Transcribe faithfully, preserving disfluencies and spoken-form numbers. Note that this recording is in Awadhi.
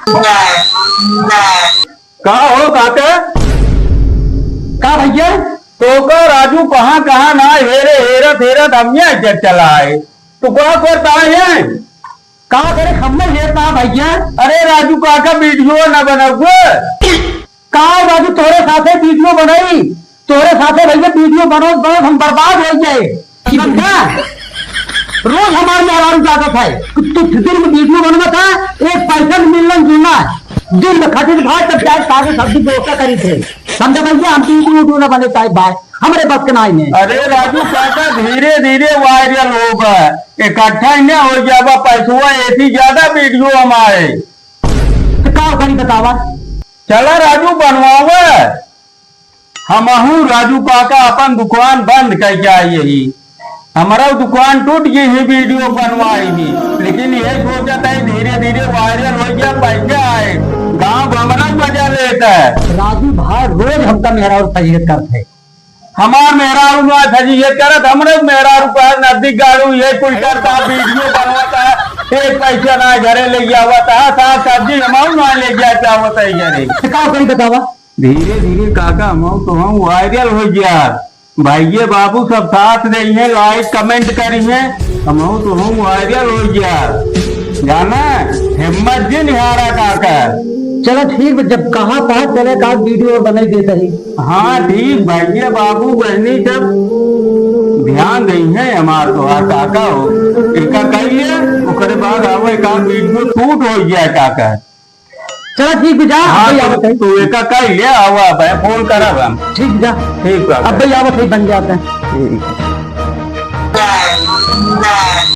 का हो काका? का भइया? तोका राजू कहाँ कहाँ ना हेरे, हेरत हेरत हम यहाँ के चला आए। तू का करत है? का करे, हम में हेरत ना भइया। अरे राजू काका, वीडियो ना बनाउए। का राजू, तोरे साथे वीडियो बनाई, तोरे साथे भइया वीडियो बनत बनत हम बर्बाद होइ जाए। समझा? रोज हमार मेहरारू जागत है कि तू दिन में वीडियो बनवत है, एक पैसा भी मिलना जुलना है। दिन में खटित भाई तब जाए सागे सब्जी दोस्ता करी थे। समझा भइया, हम वीडियो वीडियो ना बने पाए भाई, हमरे बस के नाई है। अरे राजू काका, धीरे धीरे वायरल होगा, इकट्ठा ही ना हो जाबा पैसवा, ऐसी ज्यादा वीडियो हम आए। तो का करी बतावा? चला राजू बनवावा। हमहू राजू काका अपन दुकान बंद करके आई ही। हमारा दुकान टूट गई ही, वीडियो बनवाई ही, लेकिन ये सोचत है धीरे धीरे वायरल हो गया, पैसा आए, गांव हमारा मजा लेता है। राजू भाई रोज हमका मेहरारू फजीहत करत है। हमार मेहरारू ना फजीहत करत, हमरे मेहरारू का नजदीक गाड़ू ये कुल करता, वीडियो बनवाता है, एक पैसा ना घरे ले आवता है, साग सब्जी हमहू ना ले जाता होता है घरे। तो का करी बतावा? धीरे धीरे काका, हम तो हम वायरल हो गया। भाइये बाबू सब साथ देइहैं, लाइक कमेंट करिहैं, हम तो हम वायरल हो गया। जाना, हिम्मत जिन हारा काका। चला ठीक बा, जब कहा था चले का वीडियो और बनाई देता ही। हाँ ठीक, भाइये बाबू बहनी सब ध्यान देइहैं हमार तो, हाँ काका हो। एका कह लिया, ओकरे बाद आवे का वीडियो शूट हो गया काका। चला ठीक बा, जा, हाँ, अब्बे तो आवत है। तू एका कह ले, आवा, मैं फोन करब हम। ठीक बा। ठीक बा। अब्बे आवत है, बन जाता है। ठीक।